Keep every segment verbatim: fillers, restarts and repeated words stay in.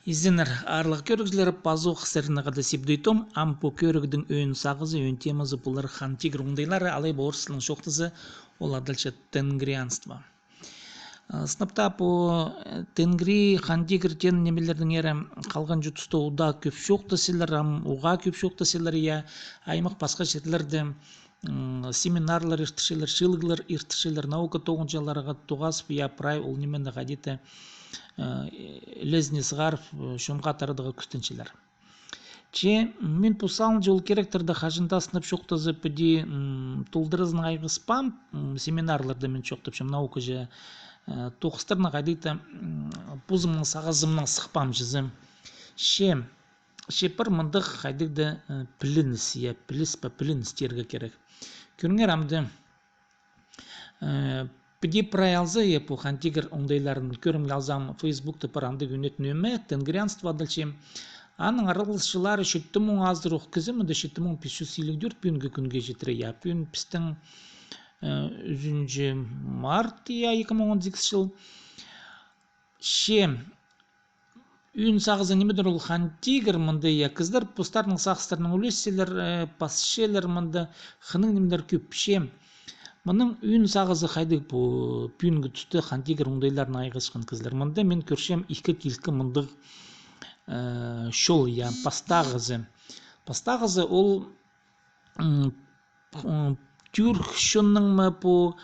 Изеннер, аарлығ кӧрігҷілер, пазох сірернең хада Сибдей Том. Ам пу кӧрігнің ӧӧн сағызы, ӧӧн темазы полар хан тигір оңдайлары, алай ба орыс тілінең чоохтаза, ол адалча тенгрианство. Сынап таа, пу тенгри, хан тигір теен нимелернеңер халғанҷы туста удаа кӧп чоохтасчалар, ам уғаа кӧп чоохтасчалар, я, аймах пасха чирлерде семинарлар иртірчелер, чыылығлар иртірчелер, наука тоғынҷыларға тоғазып, я, прай ол нимені хайди-да ілезіне сығарып, чонға таратарға кӱстенчелер. Че мин пу салынҷа ол киректерді хаҷан даа, сынап чоохтаза, піди толдыразынаң айғаспаам. Семинарларда мин чоохтапчам, наукаҷа тоғыстарны хайди-да позымның сағызымнаң сыхпаам чізе. Че, че пір мындағ хайдағ-да пілініс, я, піліс па, пілініс тирге кирек. Кӧріңер, амды піди прай алза, я, пу хан тигір оңдайларын кӧрімге алза, ам Фейсбукта пар андағ ӱнетін ӧме, тенгрианство адалча. Аның араласчылары читі муң азырох кізі, мында читі муң пис чӱс илиг тӧрт пӱӱнгі кӱнге читіре, я. Пӱӱн пістің ӱзінҷі март, я, ікі муң он сигізінҷі чыл. Че ӧӧн сағызы нимедір ол хан тигір, мында, я, кізілер постарының сағыстарынаң ӱлесчелер, пасчалар, мында хынығ нимелер кӧп. Че мының ӧӧн сағызы хайдағ? Пу пӱӱнгі туста хан тигір оңдайларынаң айғасчатхан кізілер. Мында мин кӧрчем ікі килкі мындағ чол, я, пастағызы. Пастағызы ол тӱрк чонның ма, пу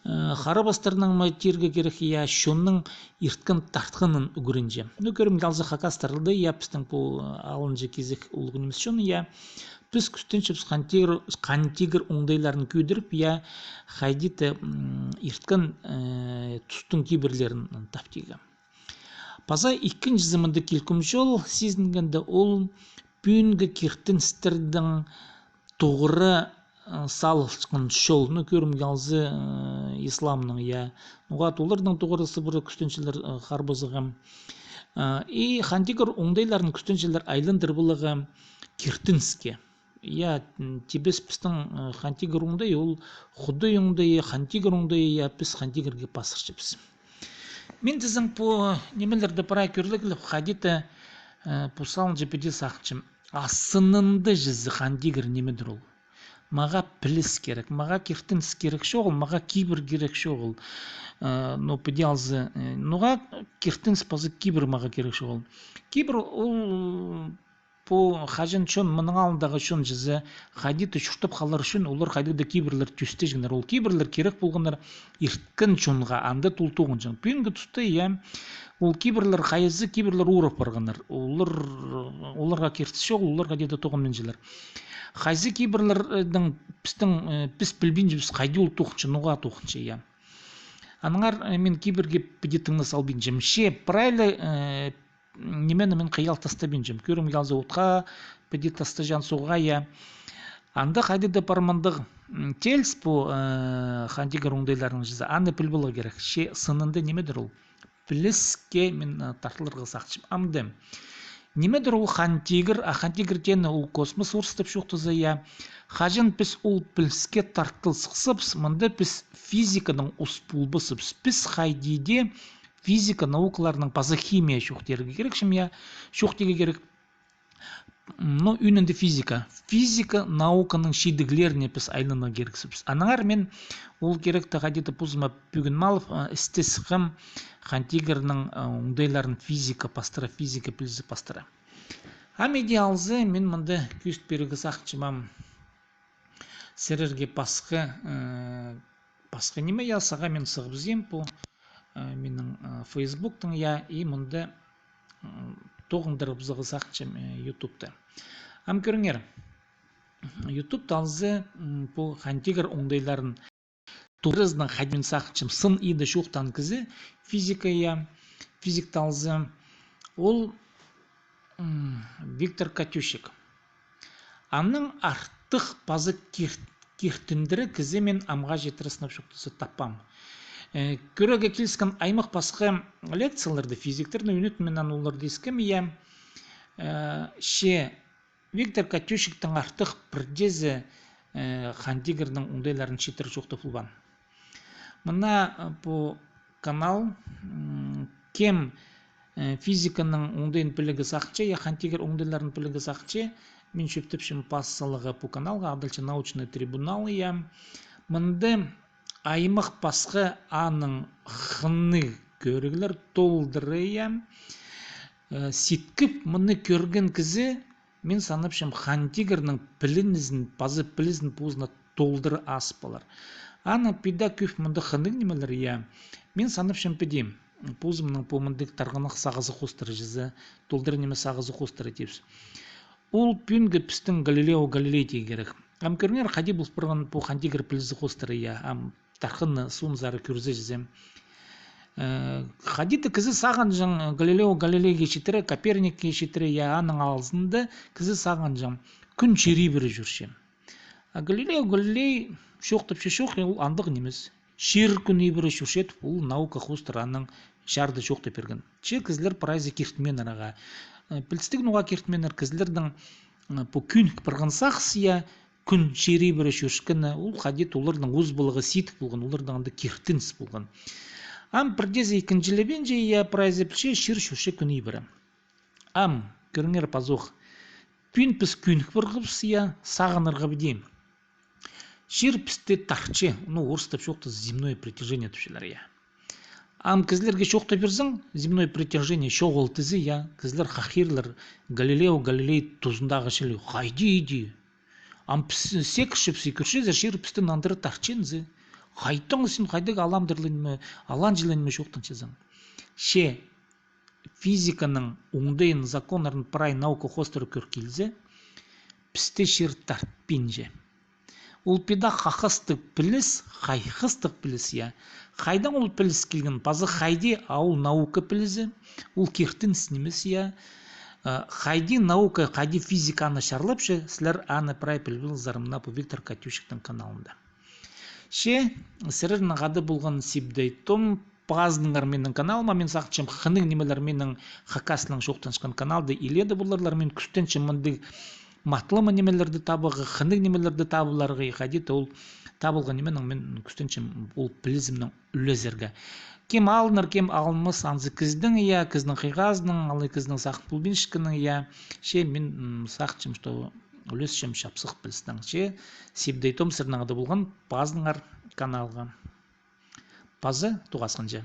харабастарның ма тирге кирек, я, чонның ирткен тартханын ӱгренче. Ну, кӧрімге алза, хакастар алды, я, пістің пу алынҷа кизек улуғ нимес чон, я. Піс кӱстенчебіс хан тигір, хан тигір оңдайларын кӧдіріп, я, хайди-да ирткен тустың кибірлерін таптирға. Паза ікінҷізі мында килкім чол сизінгенде, ол пӱӱнгі киртіністернің тоғыра салылчатхан чол. Ну, кӧрімге алза, исламның, я. Ноға-да оларның тоғыра сыбыра кӱстенчелер харбазарға. И хан тигір оңдайларын кӱстенчелер айландырып аларға киртініске. Я, тибес пістің хан тигір оңдайы, ол Худай оңдайы, хан тигір оңдайы, я, піс хан тигірге пастырчабыс. Мин тізең, пу нимелерді прай кӧрліглеп, хайди-да пу салынҷа піди сағынчам. А сынында чізе хан тигір нимедір ол? Мағаа піліс кирек, мағаа киртініс кирек чоғыл, мағаа кибір кирек чоғыл. Ну, піди алза, ноға киртініс паза кибір мағаа кирек чоғыл? Кибір ол пу хаҷан чон, мының алнындағы чон чізе, хайди-да чуртап халар ӱчӱн олар хайдағ-да кибірлер тӧстеҷеңнер. Ол кибірлер кирек полғаннар ирткен чонға, анда тол тоғынҷаң. Пӱӱнгі туста, я, ол кибірлер хайзы, кибірлер урап парғаннар. Олар, оларға киртіс чоғыл, олар хайди-да тоғынминчалар. Хайзы кибірлернің пістің, піс пілбинчебіс, хайди ол тоғынча, ноға тоғынча, я. Аннаңар мин кибірге піди тың на салбинчам. Че прай ла нимені мин хыял тастабинчам. Кӧрімге алза, отха піди тастаҷаң, суға, я. Анда хайди-да пар мындағ тееліс пу хан тигір оңдайларының чізе. Аны піліп аларға кирек. Че сынында нимедір ол? Піліске мин тартыларға сағынчам. Амды нимедір ол хан тигір? А хан тигір теені ол космос, орыстап чоохтаза, я. Хаҷан піс ол піліске тартыл сыхсабыс, мында піс физиканың ус полбаспыс. Піс хайди-да физика наукаларының, паза химия чоохтирға кирек, чім, я, чоохтирға кирек. Ну, ӱнінде физика. Физика науканың чидіглеріне піс айланарға кирексібіс. Аннаңар мин ол киректі хайди-да позыма пӱгін малып, істес хам хан тигірнің оңдайларын физика пастыра, физика пілізі пастыра. Ам иди алза, мин мында кӧзіт пирерге сағынчам сірерге пасха, пасха ниме, я, саға мин сығыбызим пу минің Фейсбуктың, я, и мында тоғындырыбызарға сағынчам Ютубты. Ам кӧріңер, Ютубты алза, пу хан тигір оңдайларын тоғызынаң хайди, мин сағынчам, сын иді чоохтаан кізі, физика, я, физикті алза, ол Виктор Катющик. Аннаң артых паза кир-, киртіндіріг кізі мин амға читіре, сынап чоохтаза, таппаам. Кӧрерге киліскен аймах пасха лекцияларны, физиктерні ӱнетін мин аны оларды искем, я. Че Виктор Катющиктең артых пірдеезі хан тигірнің оңдайларын читіре чоохтап полбаан. Мына пу канал, кем Э, физиканың оңдайын пілерге сағынча, я, Хан Тигір оңдайларын пілерге сағынча, мин чӧптепчем пас саларға пу каналға, адалча научный трибунал, я. Мында аймах пасха аның хынығ кӧріглер толдыра, я. Э, ситкіп, мыны кӧрген кізі, мин санапчам, Хан Тигірнің пілінізін, паза пілізін позына толдыра ас полар. Аның піди кӧп мындағ хынығ нимелер, я. Мин санапчам піди, позымның пу мындағ тарғанах сағызы хоостыра чізе, толдыра ниме сағызы хоостыра тіпче. Ол пӱӱнгі пістің Галилео Галилей тирге кирек. Ам кӧріңер, хайди пол парған пу Хан Тигір пілізі хоостыра, я, ам тархынны суунзар кӧрзе чізе. Э, хайди-да кізі сағынҷаң Галилео Галилейге читіре, Коперникке читіре, я, аның алзында кізі сағынҷаң кӱн чир ибіре чӧрче. А Галилео Галилей чоохтапча: чох, ол андағ нимес. Чир кӱн ибіре чӧрче тіп, ол наука хоостыра аның чарды чоохтап пирген. Че кізілер прайзы киртінмееннер ағаа. Э, пілдістіг ноға киртінмееннер, кізілернің, э, пу кӧнік парған сағыс, я, кӱн чир ибіре чӧрчеткені, ол хайди-да оларның ӧс поларға сидік полған, оларның андағ киртініс полған. Ам пірдеезі ікінҷілебинче, я, прайзы пілче, чир чӧрче кӱн ибіре. Ам кӧріңер пазох, пӱӱн піс кӧнік парғабыс, я, сағынарға піди. Чир пісті тартча, ну, орыстап чоохтаза, земное притяжение тіпчелер, я. Ам кізілерге чоохтап пирзең, земное притяжение чоғыл тізе, я, кізілер хахирлар Галилео Галилей тузындағы чіли: хайди иди? Ам піс сек-, сек-, сикірчебіс, чир пісті нандыра тартча зе. Хайдаң син, хайдағ аламдырлығ ниме, аланҷылығ ниме чоохтанчазың? Че физиканың оңдайын, законнарын прай наука хоостыра кӧр килзе, пісті чир тартпинча. Ол піди хакастығ піліс, хайхастығ піліс, я. Хайдаң ол піліс килген, паза хайди, а ол наука пілізі, ол киртініс нимес, я. Э, хайди наука, хайди физика аны чарлапча, сірер аны прай піліп алзар мына пу Виктор Катющиктің каналында. Че сірернің хада полған Сибдей Том, пазыныңар минің каналыма, мин сағынчам, хынығ нимелер минің хакас тілінең чоохтанчатхан каналда илееде поларлар, мин кӱстенчем мындағ матлама нимелерді табарға, хынығ нимелерді табыларға, и хайди-да ол табылған нименең мин кӱстенчем ол пілізімнең ӱлезерге. Кем алынар, кем алынмас, анзы кізінің, я, кізінің хыйғазының, алай кізінің сағын полбинчатханының, я, че мин, м, сағынчам, что ӱлесчем чапсых пілістең. Че Сибдей Том сірернің хада полған, пазыныңар каналға. Паза тоғасханҷа.